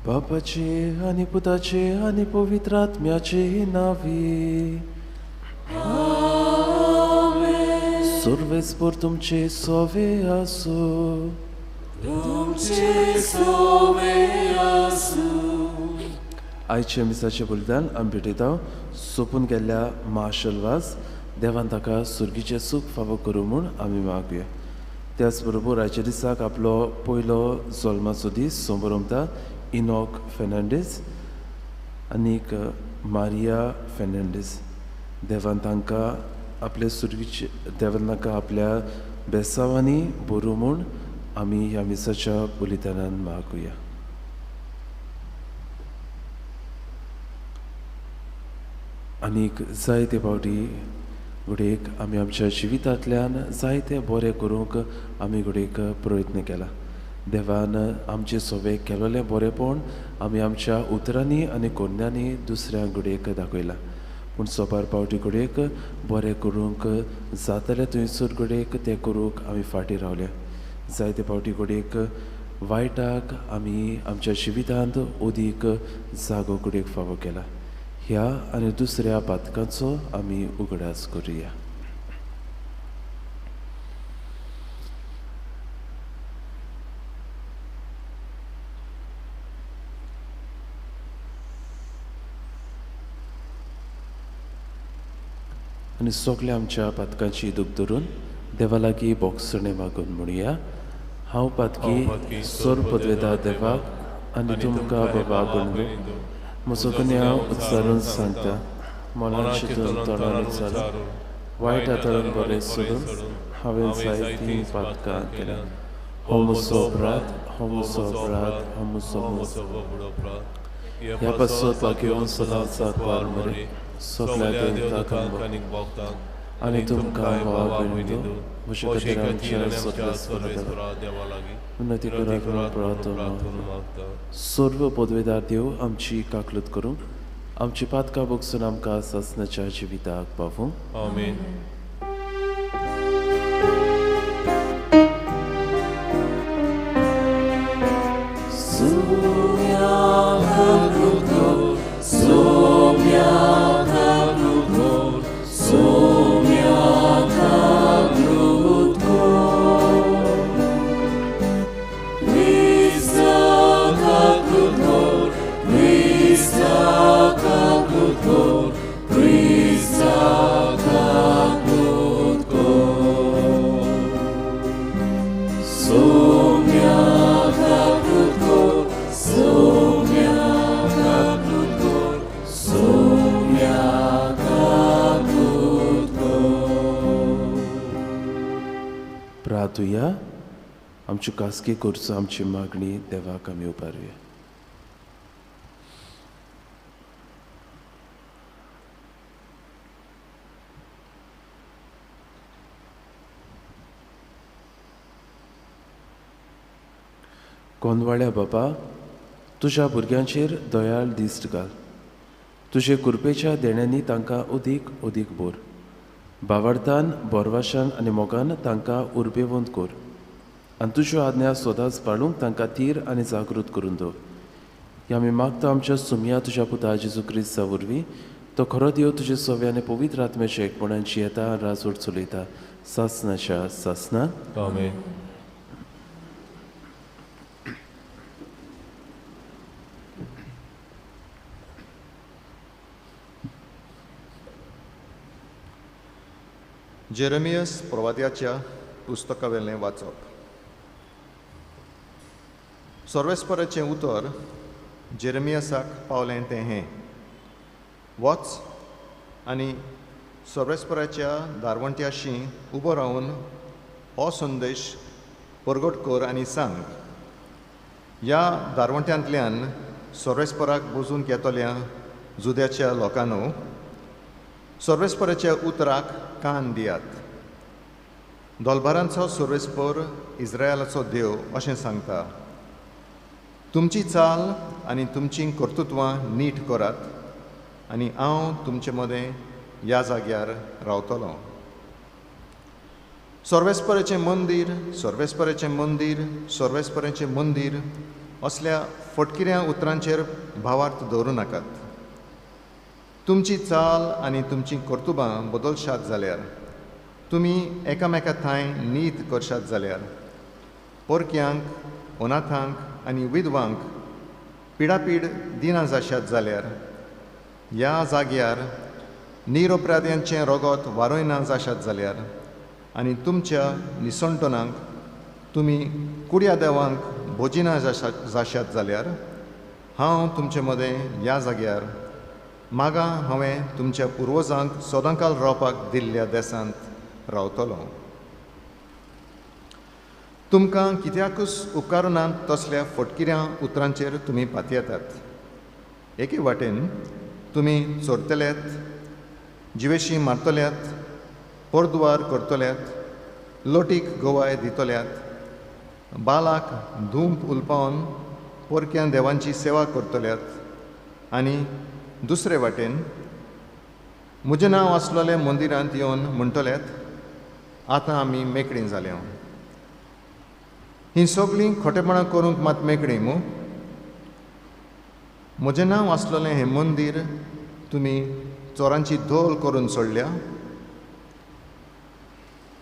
बापाचे आनी पुताचे आनी पवित्र आत्म्याचे नांवी आमेन. सर्वेस्पर तुमचे सोवे आसूं. तुमचे सोवे आसूं. आयचे मिसाचे बलिदान आमी भेटयता सोंपून गेल्ल्या माशलवास देवान ताका सुर्गीचें सूख फावो करूं म्हूण आमी मागुया. त्याच बरोबर आयच्या दिसाक आपलो पयलो जल्माचो दीस संभ्रमता इनॉक फेर्नांडीस आनीक मारिया फेर्नांडीस. देवान तांकां आपले सुर्गीचे देवान तांकां आपल्या बेसांवांनी बरूं म्हूण आमी ह्या मिसाच्या बलिदानान मागुया. आनीक जायते फावटी घडयेक आमी आमच्या जिवितांतल्यान जायते बरें करूंक आमी घडयेक प्रयत्न केला. देवान आमचे सोवे केलोलें बरेंपण आमी आमच्या उतरांनी आनी कोन्यांनी दुसऱ्यांक घडयेक दाखयलां. पूण सोपार पावटी घडयेक बरें करूंक जातलें थंयसर घडयेक तें करूंक आमी फाटीं रावले. जायते फावटी घडयेक वायटाक आमी आमच्या जिवितांत अदीक जागो घडयेक फावो केला. ह्या आनी दुसऱ्या पातकांचो आमी उगडास करुया. आनी सगल्या आमच्या पातकांची दूख धरून देवा लागीं बोगसणें मागून म्हणुया. हांव पातकी सोर पदवेता देवाक आनी तुमकां बाबा बंधू म्हजो गुन्यांव उच्चारून सांगता. मनान चिंतून तोंडान उच्चारून वायट हाताळून बरें सोडून हांवें जायतीं पातकां केल्यात. हो म्हजो अपराध, हो म्हजो अपराध, हो म्हजो अपराध. ह्या पासत भाग्यवंत सदांच वार मरे सगल्या देवतांक आनी तुमकां भावा भयणींनो म्हजे खातीर आमच्या सर्वेस्परा विनंती करात म्हूण प्रार्थना मागता. सर्व पदवेदार देव आमची काकलूत करूं, आमची पातकां भोगसून आमकां सासणाच्या जिविताक पावूं. आमेन. प्रार्थुया. आमच्यो खासगी करचो आमची मागणी देवाक आमी उबारुया. कोंदवाड्या बाबा, तुज्या भुरग्यांचेर दयाळ दिश्ट घाल. तुजे कृपेच्या देण्यांनी तांकां अदीक अदीक बोर. बावडतान बोरवाशान आनी मोगान तांकां उर्बेवंत कर आनी तुज्यो आज्ञा सदांच पाळूंक तांकां थीर आनी जागृत करून दवर. ह्या आमी मागता आमच्या सुमया तुज्या पुता जेजू क्रिस्ता वरवीं. तो खरो देव तुजे सवे आनी पवित्र आत्म्याच्या एकपणान जियेता राजवट चलयता सासनाच्या सासना. आमेन. जेरेमियस प्रवाद्याच्या पुस्तकावेलें वाचप. सर्वेस्पराचें उतर जेरेमियसाक पावलें तें हें: वच आनी सर्वेस्पराच्या दारवंट्याशी उबो रावन हो संदेश परगट कर आनी सांग, ह्या दारवंट्यांतल्यान सर्वेस्पराक बजूंक येतल्या जुद्याच्या लोकांनो, सर्वेस्पराच्या उतराक कान दियात. दोलबारांचो सर्वेस्पर इस्रायलाचो देव अशें सांगता, तुमची चाल आनी तुमचीं कर्तृत्वां नीट करात आनी हांव तुमचे मदें ह्या जाग्यार रावतलो. सर्वेस्पराचें मंदीर, सर्वेस्पराचें मंदीर, सर्वेस्पराचें मंदीर असल्या फटकिऱ्या उतरांचेर भावार्थ दवरूं नाकात. तुमची चाल आनी तुमचीं कर्तुबां बदलशात जाल्यार, तुमी एकामेका थांय नीत करशात जाल्यार, परक्यांक, अनाथांक आनी विधवांक पिडापीड दिना जाशात जाल्यार, ह्या जाग्यार निरपराध्यांचें रगत वारयना जाशात जाल्यार आनी तुमच्या निसणटनांक तुमी कुड्या देवांक भोजिना जाशात जाल्यार, हांव तुमचे मदें ह्या जाग्यार मागा हांवें तुमच्या पुर्वजांक सदांकाल रावपाक दिल्ल्या देशांत रावतलो. तुमकां कित्याकूच उपकारनात तसल्या फटकिऱ्या उतरांचेर तुमी पातयेतात. एके वाटेन तुमी चोरतल्यात, जिवेशी मारतल्यात, परद्वार करतल्यात, लोटीक गवाय दितल्यात, बालाक धूंप उलपावन परक्या देवांची सेवा करतल्यात आनी दुसरे वाटेन म्हजें नांव आसलेलें मंदिरांत येवन म्हणटल्यात, आतां आमी मेकळीं जाल्या. हीं सगळीं खोटेपणां करूंक मात मेकळीं मू? म्हजें नांव आसलेलें हें मंदीर तुमी चोरांची धोल करून सोडल्या.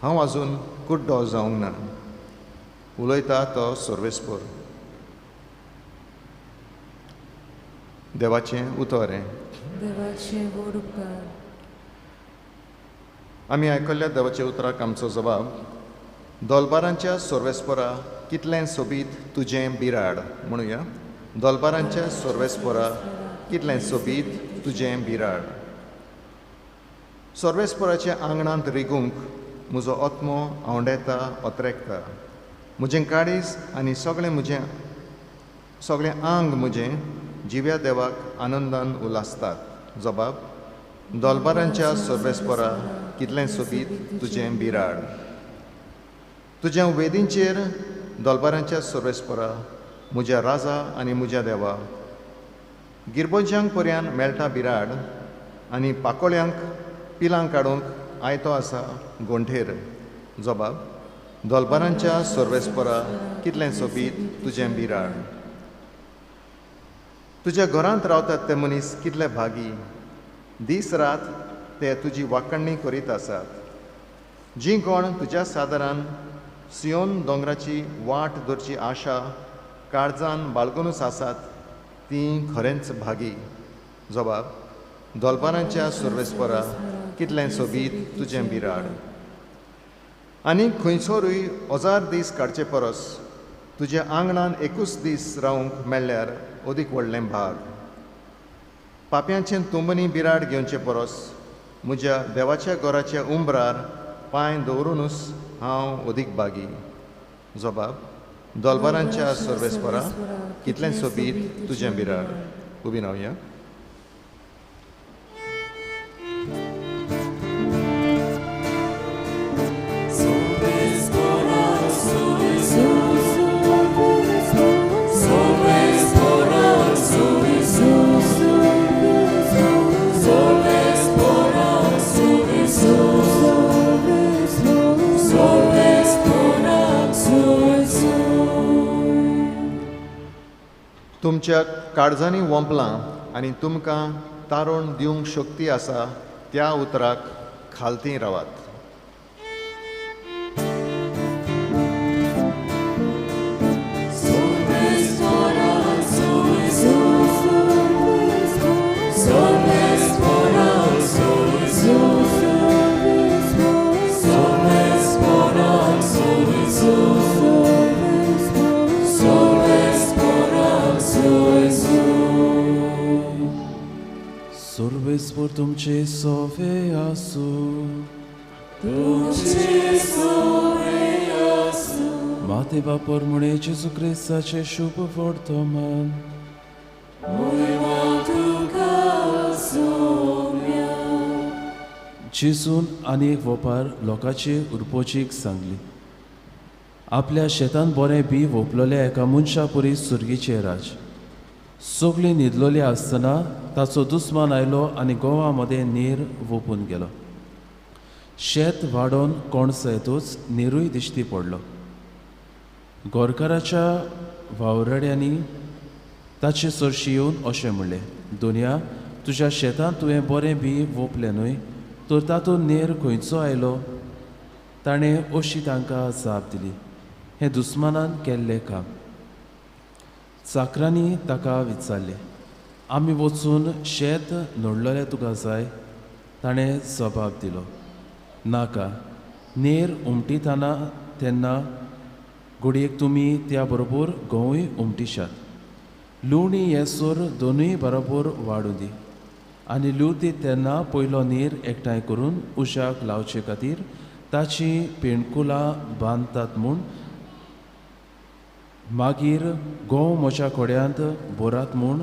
हांव आजून कुड्डो जावंक ना, उलयता तो सर्वेस्पर. देवाचें उतर हें. देवाचें व्हड उपकार. आमी आयकल्ल्या देवाच्या उतराक आमचो जबाब: दोलबारांच्या सर्वेस्परा कितलें सोबीत तुजें बिराड. म्हणुया, दोलबारांच्या सर्वेस्परा कितलें सोबीत तुजें बिराड. सर्वेस्पराच्या आंगणांत रिगूंक म्हजो आत्मो आंवडेता, अत्रेकता. म्हजें काळीज आनी सगळें म्हजें सगळें आंग म्हजें जिव्या देवाक आनंदान उलासतात. जबाब: दोलबारांच्या सर्वेस्परा कितलें सोबीत तुजें बिराड. तुज्या वेदींचेर दोलबारांच्या सर्वेस्परा म्हज्या राजा आनी म्हज्या देवा, गिरबोज्यांक पर्यान मेळटा बिराड आनी पाकोळ्यांक पिलां काडूंक आयतो आसा गोंठेर. जबाब: दोलबारांच्या सर्वेस्परा कितलें सोबीत तुजें बिराड. तुज्या घरांत रावतात ते मनीस कितले भागी, दीस रात ते तुजी वाकणणी करीत आसात. जीं कोण तुज्या सादारान सियोन दोंगराची वाट धरची आशा काळजान बाळगुनूच आसात तीं खरेंच भागी. जबाब: दोलबारांच्या सर्वेस्परा कितलें सोबीत तुजें बिराड. आनी खंयसरूय 1000 दीस काडचे परस तुज्या आंगणान एकूच दीस रावंक मेळ्ळ्यार अदीक व्हडलें भाग. पाप्यांचें तुंबनी बिराड घेवचे परस म्हज्या देवाच्या घराच्या उंबरार पांय दवरुनूच हांव अदीक भागी. जबाब: दोलबारांच्या सर्वेस्परा कितलें सोबीत तुजें बिराड. उबी रावया. तुमच्या काळजांनी वोंपलां आनी तुमकां तारण दिवंक शक्ती आसा त्या उतराक खालती रावात. सर्वेस्पर तुमचे सोवे आसूं. तुमचे सोवे आसूं. माते बापर मुणे जेजू क्रिस्ताचे शुभ वर्तमान. मोहिमा तुका सोम्या. जेजून आनी एक वोपार लोकांचे उरपोचीक सांगली. आपल्या शेतान बरें बी वोपलोल्या एका मनशा परी सुर्गीचें राज. सगळीं न्हिदलोली आसतना ताचो दुस्मान आयलो आनी गोवा मदें नीर वोपून गेलो. शेत वाडोवन कोणसयतूच निरूय दिश्टी पडलो. गोरकाराच्या वावराड्यांनी ताचे सरशी येवन अशें म्हणलें, दोनया तुज्या शेतांत तुवें बरें बी वोपलें न्हय, तर तातूंत नीर खंयचो आयलो? ताणें अशी तांकां जाप दिली, हें दुस्मानान केल्लें काम. चाकरांनी ताका विचारलें, आमी वचून शेत नडलेलें तुका जाय? ताणें जबाब दिलो, नाका. नेर उमटीतना तेन्ना घडयेक तुमी त्या बरोबर गंवूय उमटीशात. लुवणी येसर दोनूय बरोबर वाडूं दी आनी लुवती तेन्ना पयलो नीर एकठांय करून उज्याक लावचे खातीर ताची पेणकुलां बांदतात म्हूण मागीर गंव म्हज्या खोड्यांत भरात म्हूण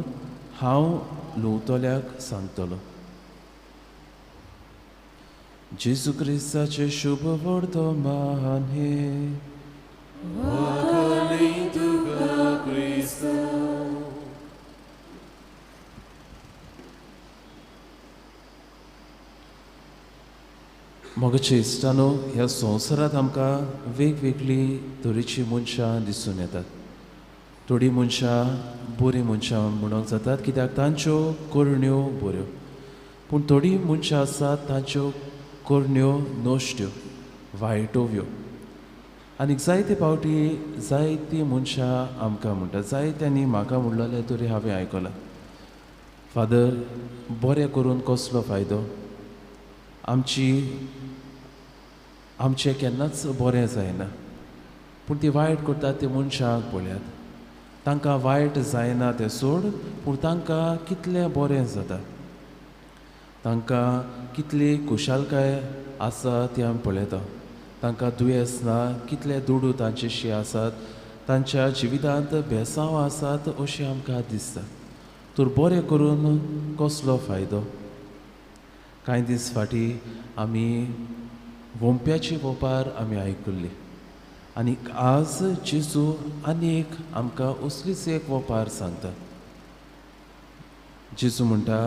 हांव लुवतल्याक सांगतलो. जेजू क्रिस्ताचें शुभ वर्तमान हें. मोगाच्या इश्टानो, ह्या संवसारांत आमकां वेगवेगळी तरेची मनशां दिसून येतात. थोडीं मनशां बरीं मनशां म्हणूंक जातात कित्याक तांच्यो करण्यो बऱ्यो, पूण थोडीं मनशां आसात तांच्यो करण्यो नश्ट्यो, वायटोव्यो. आनी जायते फावटी जायतीं मनशां आमकां म्हणटात, जायत्यांनी म्हाका म्हणलेलें तरी हांवें आयकलां, फादर बरें करून कसलो फायदो, आमचें केन्नाच बरें जायना. पूण ती वायट करतात ती मनशांक पळयात, तांकां वायट जायना तें सोड, पूण तांकां कितलें बरें जाता, तांकां कितली खुशालकाय आसा ती आमी पळयता. तांकां दुयेंस ना, कितले दुडू तांचेशी आसात, तांच्या जिवितांत बेसांव आसात अशें आमकां दिसता. तर बरें करून कसलो फायदो? कांय दीस फाटीं आमी वोंप्याची वोपार आमी आयकुल्ली आनी आज जेजू आनी एक आमकां असलीच एक वोपार सांगता. जेजू म्हणटा,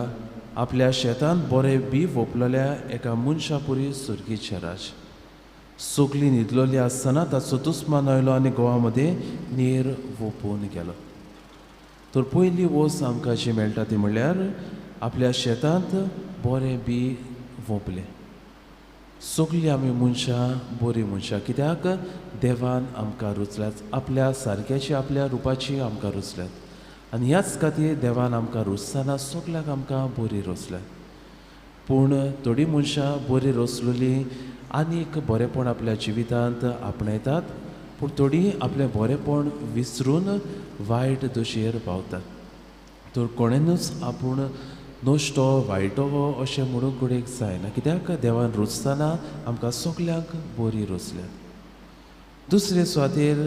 आपल्या शेतांत बरें बी वोपलेल्या एका मनशा पुरी सुर्गीचें राज. सगळीं न्हिदलोली आसतना ताचो दुस्मान आयलो आनी गोवा मदें नीर वोपून गेलो. तर पयली वस्त आमकां जी मेळटा ती म्हणल्यार आपल्या शेतांत बरें बी वोंपलें. सगळीं आमी मनशां बरीं मनशां कित्याक देवान आमकां रुचल्यात, आपल्या सारक्याची आपल्या रुपाची आमकां रुचल्यात आनी ह्याच खातीर देवान आमकां रुचतना सगळ्यांक आमकां बरी रोचल्यात. पूण थोडीं मनशां बरी रोसलेलीं आनीक बरेंपण आपल्या जिवितांत आपणायतात, पूण थोडीं आपलें बरेंपण विसरून वायट दशेर पावतात. तर कोणेनूच आपूण नश्टो वायटो अशें म्हणूंक घडयेक जायना कित्याक देवान रोचतना आमकां सगल्यांक बरी रोचल्यात. दुसरे सुवातेर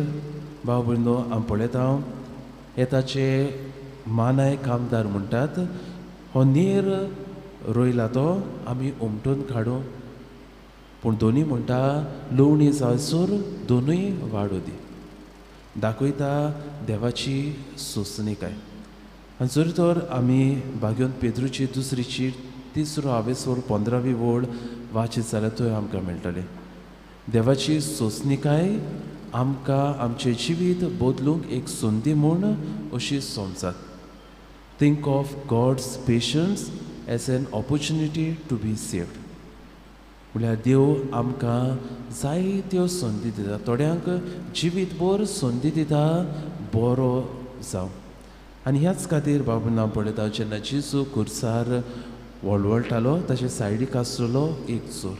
भाव भयणो आमी पळयता, हे ताचे मानाय कामदार म्हणटात, हो नीर रोयला तो आमी उमटून काडूं, पूण दोनूय म्हणटा लुवणी जायसर दोनूय वाडूं दी. दाखयता देवाची सोंसणीकाय. आनी जर तर आमी बागेवन पेद्रूची दुसरी चीट तिसरो हावेसोर 15वी वळ वाचीत जाल्यार थंय आमकां मेळटलें देवाची सोंसणीकाय आमकां आमचें जिवीत बदलूंक एक संदी म्हूण अशी समजात. Think of God's patience as an opportunity to be saved. म्हणल्यार देव आमकां जायत्यो संदी दिता, थोड्यांक जिवीतभर संदी दिता बरो जावं. आनी ह्याच खातीर बाबू नांव पळयता, जेन्ना जेजू खुर्सार वळवळटालो ताचे सायडीक आसलेलो एक चोर.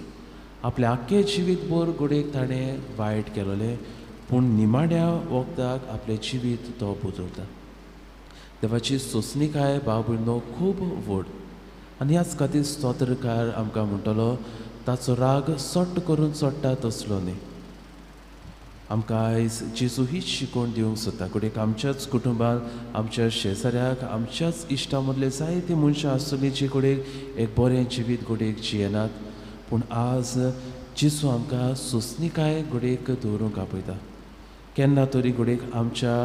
आपलें आख्खें जिवीतभर घडयेक ताणें वायट केलोलें, पूण निमाण्या वखदाक आपलें जिवीत तो बदलता. देवाची सोंसणीकाय भाव भयणो खूब व्हड आनी ह्याच खातीर स्तोत्रकार आमकां म्हणटलो ताचो राग सट्ट करून चडटा तसलो न्ही. आमकां आयज जेजू हीच शिकवण दिवंक सोदता. घडयेक आमच्याच कुटुंबान, आमच्या शेजाऱ्याक, आमच्याच इश्टा मदले जायतीं मनशां आसतलीं जी घडयेक एक बरें जिवीत घडयेक जियेनात, पूण आज जेजू आमकां सोंसणीकाय घडयेक दवरूंक आपयता. केन्ना तरी घडयेक आमच्या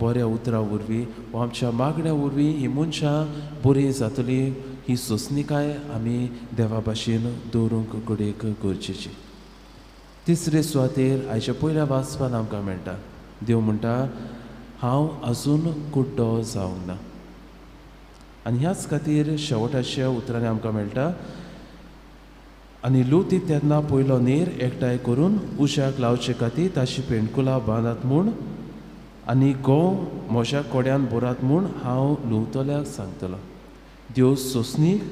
बऱ्या उतरां वरवीं वा आमच्या मागण्या वरवीं ही मनशां बरीं जातलीं, ही सोंसणीकाय आमी देवा भाशेन दवरूंक घडयेक गरजेची. तिसरे सुवातेर आयच्या पयल्या वाचपान आमकां मेळटा, देव म्हणटा हांव आजून कुड्डो जावंक ना. आनी ह्याच खातीर शेवटाच्या उतरांनी आमकां मेळटा, आनी लुती तेन्ना पयलो नेर एकठांय करून उज्याक लावचे खातीर ताची पेंडकुलां बांदात म्हूण आनी गोंव म्हज्या कोड्यान भरात म्हूण हांव लुवतल्याक सांगतलो. देव सोंसणीक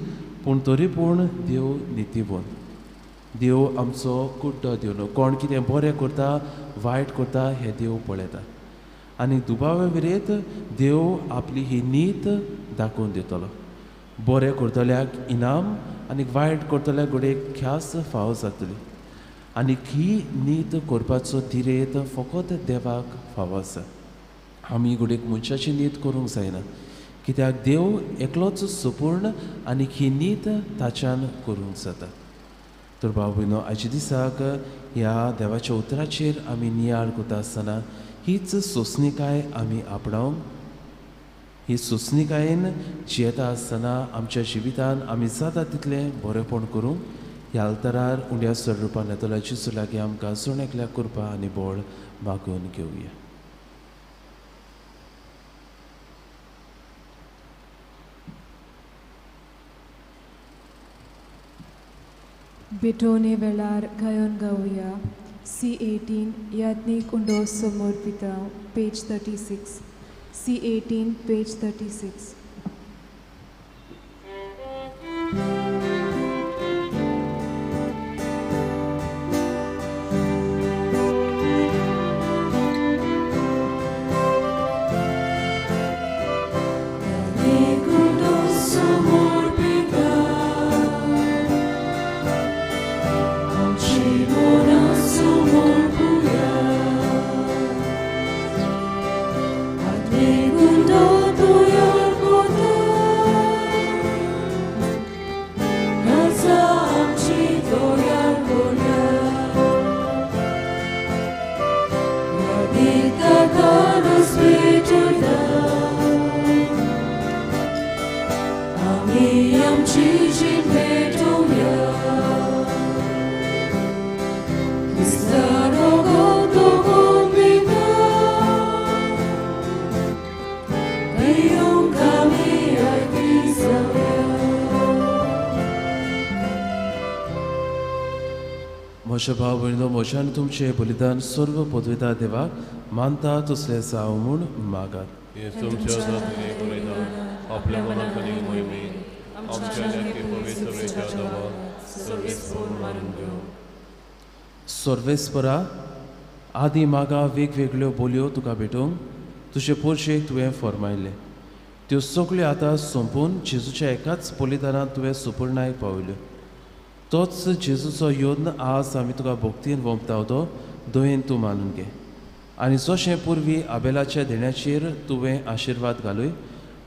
पूण तरी पूण देव नितीवंत. देव आमचो कुड्डो देव न्हू. कोण कितें बरें करता वायट करता हें देव पळयता आनी दुबावा विरेत देव आपली ही नीत दाखोवन दितलो. बरें करतल्याक इनाम आनी वायट करतल्याक घडयेक ख्यास्त फावो जातली. आनी ही नीत करपाचो तिरेत फकत देवाक फावो आसा. आमी घडयेक मनशाची नीत करूंक जायना, कित्याक देव एकलोच सुपूर्ण आनी ही नीत ताच्यान करूंक जाता. तर भाव भयणो, आयच्या दिसाक ह्या देवाच्या उतराचेर आमी नियाळ करता आसतना हीच सोंसणीकाय आमी आपणावंक, ही सोंसणीकायेन जियेता आसतना आमच्या जिवितान आमी जाता तितलें बरेंपण करूंक ह्या आल्तारार उंड्या स्वरुपान येतल्या जेजू लागीं आमकां जण एकल्याक कृपा आनी बळ मागून घेवया. भेटोवणे वेळार गायोन गावया C18 याज्ञीक उंडो समर्पिता, पेज 36. C18 page 36. म्हज्या भाव भयणो, म्हज्या आनी तुमचें बलिदान सर्व पदवेता देवाक मानता तसलें जावं म्हूण मागात. सर्वेस्परा, आदी मागा वेगवेगळ्यो बोलयो तुका भेटोवंक तुजे पोरशेक तुवें फर्मायलें, त्यो सगळ्यो आतां सोंपून जेजूच्या एकाच बलिदानांत तुवें सुपूर्णायक पावयल्यो. तोच जेजूचो यत्न आज आमी तुका भक्तीन वोंपता तो दयेन तूं मानून घे. आनी जशें पुर्वी आबेलाच्या देण्याचेर तुवें आशिर्वाद घालूय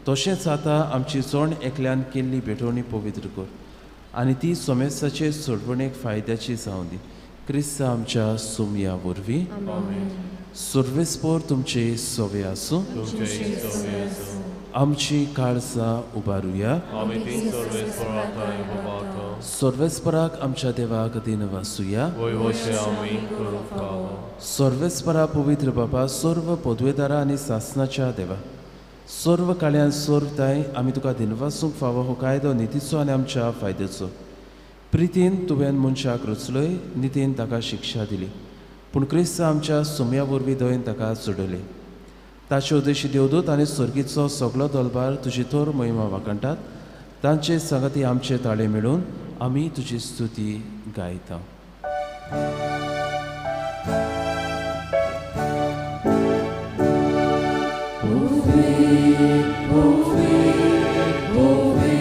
तशेंच आतां आमची जण एकल्यान केल्ली भेटवणी पवित्र कर आनी ती सोमेस्ताचे सोडवणेक फायद्याची जावं दी. क्रिस्त आमच्या सुमया वरवीं. सर्वेस्पोर तुमचे सवे आसूं. आमची काळजां उबारुया. सर्वेस्पराक आमच्या देवाक दिन वासुया. सर्वेस्परा पवित्र बाबा, सर्व पदवेदारा आनी सासनाच्या देवा, सर्व काळ्यान सर्व आमी तुका दिनवासूंक फावो हो कायदो नितीचो आनी आमच्या फायद्याचो. प्रितीन तुवें मनशाक रचलोय, नितीन ताका शिक्षा दिली, पूण क्रिस्त आमच्या सुमया वरवीं दयेन ताका चडयले. ताचे उद्देशी देवदूत आनी सर्गीचो सगलो दलबार तुजी थोर महिमा वाखाणटात. तांचे सांगाती आमचे ताळे मेळून आमी तुजी स्तुती गायता. Ove, ove, ove.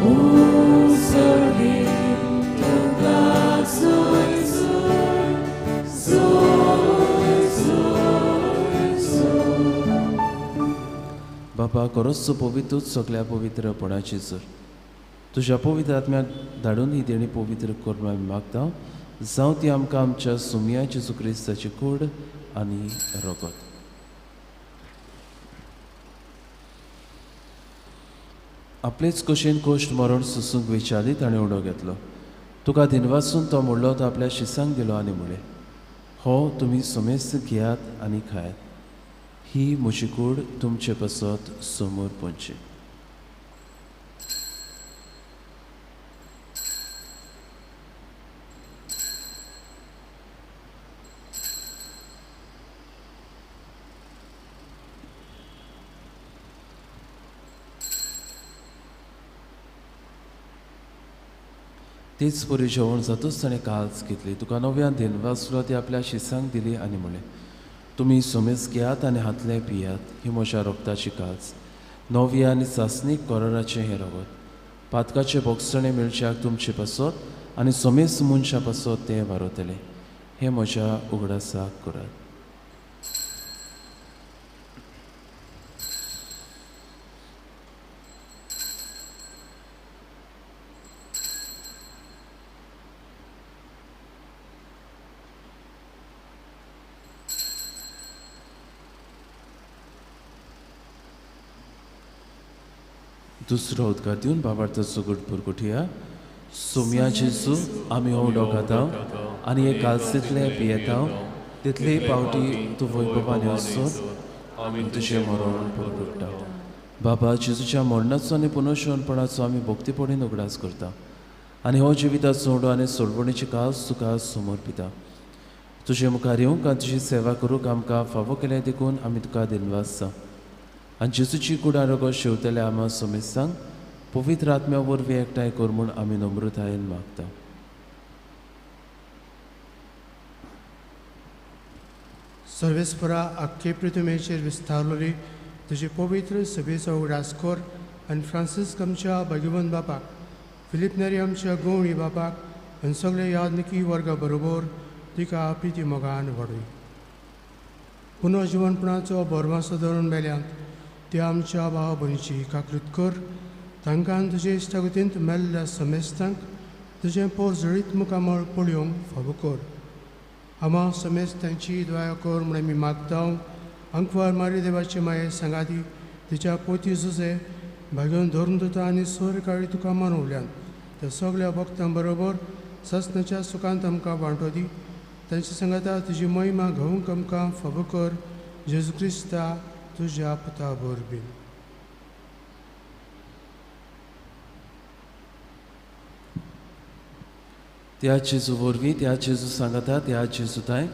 बाबा खरोच पवित्रच सगळ्या पवित्रपणाची जर तुज्या पवित्र आत्म्याक धाडून ही देणी पवित्र करून आमी मागता, जावं ती आमकां आमच्या सुमया जेजू क्रिस्ताची कूड आनी रगत. आपलेच कशेन कोश्ट मरण सोसूंक विचारी ताणें उडो घेतलो. तुका दिनवासून तो म्हणलो, तो आपल्या शिसांक दिलो आनी म्हणलें, हो तुमी समेस्त घेयात आनी खायात, ही म्हजी कूड तुमचे पासत समोर पोंची. तेच परी जेवण जातूच ताणें काल्स घेतली, तुका नव्यान दिनवासलो, ती आपल्या शिसांक दिली आनी म्हणलें, तुमी समेज घेयात आनी हातले पियात, ही म्हज्या रोगताची काल्स, नवी आनी सासणीक कराराचें हें रगत, पातकाचें बोगसणें मेळच्याक तुमचे पासत आनी समेज मनशा पासत तें वारवतलें, हें म्हज्या उगडासाक करात. दुसरो उदकार दिवन बाबार्थाचो गुट पुरकुठया. सोम्या जेजू, आमी हो उडो खाता आनी हे कालसेंतले पियेता, तितले पावटी तूं वैभवान वचून आमी तुजें मरण पुरकुट्टा. बाबा जेजूच्या मरणाचो आनी पुनर्जिवनपणाचो आमी भक्तीपणीन उगडास करता आनी हो जिविताचो उडो आनी सोडवणीची कास तुका समर्पिता. तुजे मुखार येवंक आनी तुजी सेवा करूंक आमकां फावो केलें देखून आमी तुका दिनवासता. आनी जेजूची कुडां रगत शेवतले आमा समेस्तांक पवित्र आत्म्या वरवीं एकठांय कर म्हूण आमी नम्रतायेन मागता. सर्वेस्परा आख्खे पृथ्वीचेर विस्तारलोली तुजे पवित्र सभेचो उगडास कर आनी फ्रांसिस्क आमच्या भाग्यवंत बापाक, फिलीप नेरी आमच्या गवळी बापाक आनी सगळे यादनिकी वर्गा बरोबर तिका प्रिती मोगान वाडय. पुनर्जिवनपणाचो भरवासो धरून मेल्यांत त्या आमच्या भाव भयणीची काकृत कर, तांकां तुजे इश्टागतींत मेल्ल्या समेस्तांक तुजें पोरजळीत मुखामळ पळोवंक फावो कर. आमा समेस्तांची दया कर म्हूण आमी मागता. अंकवार मारी देवाचे माये सांगाती तिच्या पोती जुजे भाग्योन धरून दिता आनी सोर काळी तुका मानवल्यान त्या सगळ्या भक्तां बरोबर ससनाच्या सुखांत आमकां वांटो दी. तांच्या सांगाता तुजी महिमा घेवंक आमकां फावो कर, जेजू क्रिस्ता तुज्या पुता वरवीं. त्या जेजू वरवीं, त्या जेजू सांगाता, त्या जेजू ताय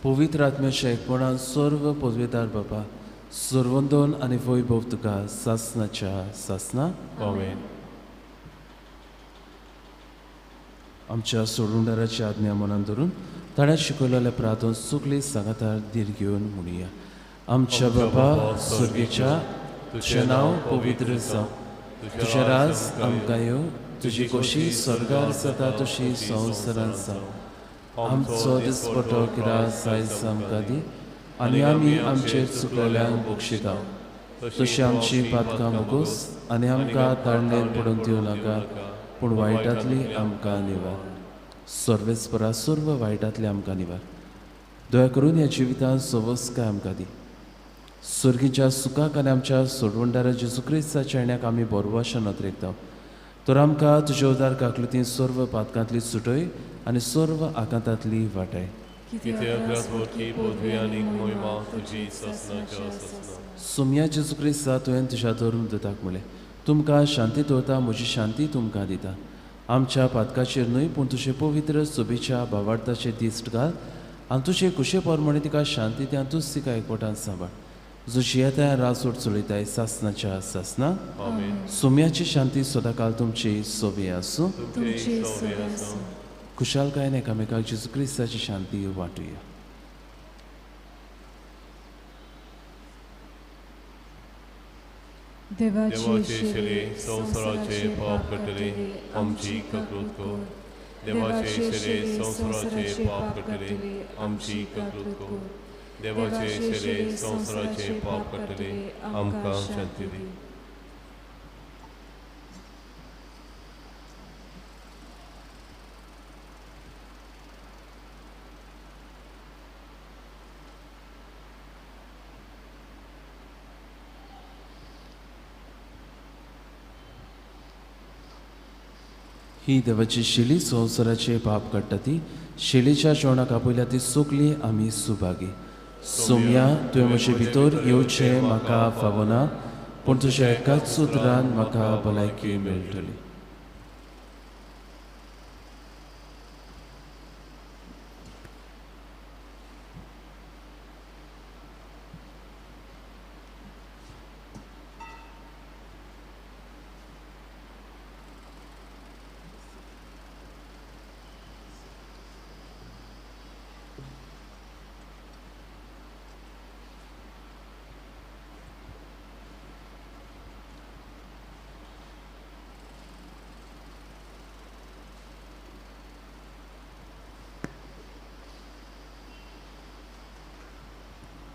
पवित्र आत्म्याच्या एकपणान सर्व पदवेदार बाबा सर्वंदन आनी वैभव तुका सासनाच्या सासना. आमेन. आमच्या सोडूनदाराची आज्ञा मनान धरून ताणें शिकयलेल्या प्रार्थन सगळी सांगातार धीर घेवन म्हणुया. आमच्या बाबा स्वर्गीच्या, तुजें नांव पवित्र जावं, तुजें राज आमकां येवं, तुजी खोशी स्वर्गार जाता तशी संवसारांत जावं. आमचो दिसपटो किरास आयज आमकां दी आनी आमी आमचेर चुकलेल्यांक बक्षिता, तशी आमची पातकां मुगोस आनी आमकां ताळणेर पडूंक दिवं नाका, पूण वायटांतली आमकां निवार. सर्वेस्परा सर्व वायटांतली आमकां निवार. दया करून ह्या जिवितांत सवस्काय आमकां दी. सर्गीच्या सुखाक आनी आमच्या सोडवणदारा जेजू क्रिस्ताच्या येण्याक आमी बरवाशा नदरेकता, तर आमकां तुजे उदार काकलुती सर्व पातकांतली सुटय आनी सर्व आकांतांतली वाटाय. सोम्या जेजू क्रिस्ता, तुवें तुज्या धर्म दुताक म्हणलें, तुमकां शांती दवरता, म्हजी शांती तुमकां दिता. आमच्या पातकाचेर न्हय पूण तुजे पवित्र सोबेच्या भावार्थाचेर दिश्ट घाल आनी तुजे कुशे प्रमाणे तिका शांती दी आनी तूच तिका एकवटान सांबाळ, जो जियेताय राजवट चलयताय सासनाच्या सासना. सोम्याची शांती सदांकाल तुमची सोबी आसूं. खुशालकायेन एकामेकाक जेजू क्रिस्ताची शांती वांटुया. देवाचे शेली संवसाराचे पाप काडटले आमची काकूत कर. देवाचे शेली संवसाराचे पाप काडटले आमची काकूत कर. देवाचे शेली संवसाराचे पाप काडटले आमकां शांती दी. ही देवाची शेली संवसाराचे पाप काडटा ती शेलीच्या जेवणाक आपयल्या ती सोगली आमी सुभागी. सोम्या तुवें म्हजे भितर येवचें म्हाका फावना, पूण तुज्या एकाच सुत्रान म्हाका भलायकी मेळटली.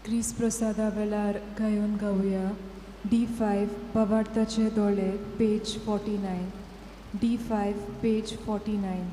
क्रिस प्रसादा वेळार गायोन गावया D5 भावार्थाचे दोळे पेज 49. D5 page 49.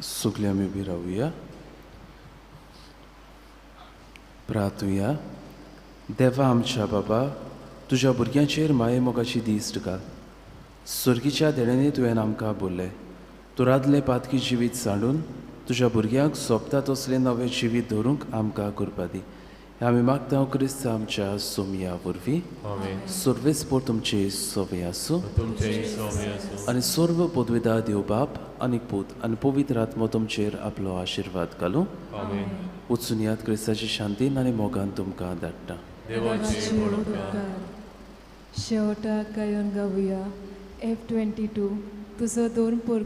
सगळीं आमी उबी रावया, प्रार्थुया. देवा आमच्या बाबा, तुज्या भुरग्यांचेर माये मोगाची दिश्ट घाल. सर्गीच्या देण्यांनी तुवें आमकां बोल्लें, तूं रातलें पातकी जिवीत सांडून तुज्या भुरग्यांक सोंपता तसलें नवें जिवीत धरूंक आमकां करपा दी. आमी मागता क्रिस्त आमच्या सोमया वरवीं. सर्वेस्पोर तुमचे सोवे आसूं आनी सर्व पदवेदा देव बाप आनी पूत आनी पवित्र आत्मो तुमचेर आपलो आशिर्वाद घालूं. वचून याद क्रिस्ताची शांतीन आनी मोगान तुमकां धाडटा. शेवटाक गायोन गावया F22 तुजो दोन पोर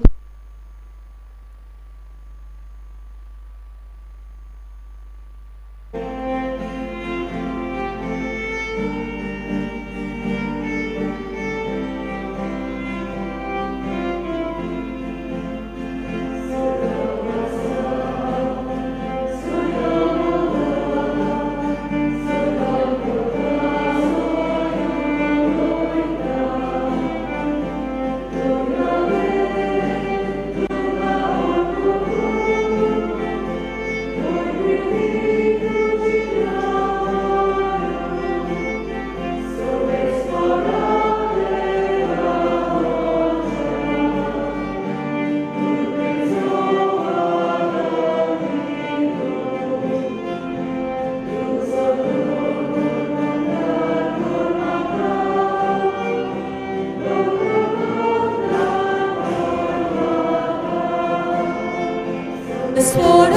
The sport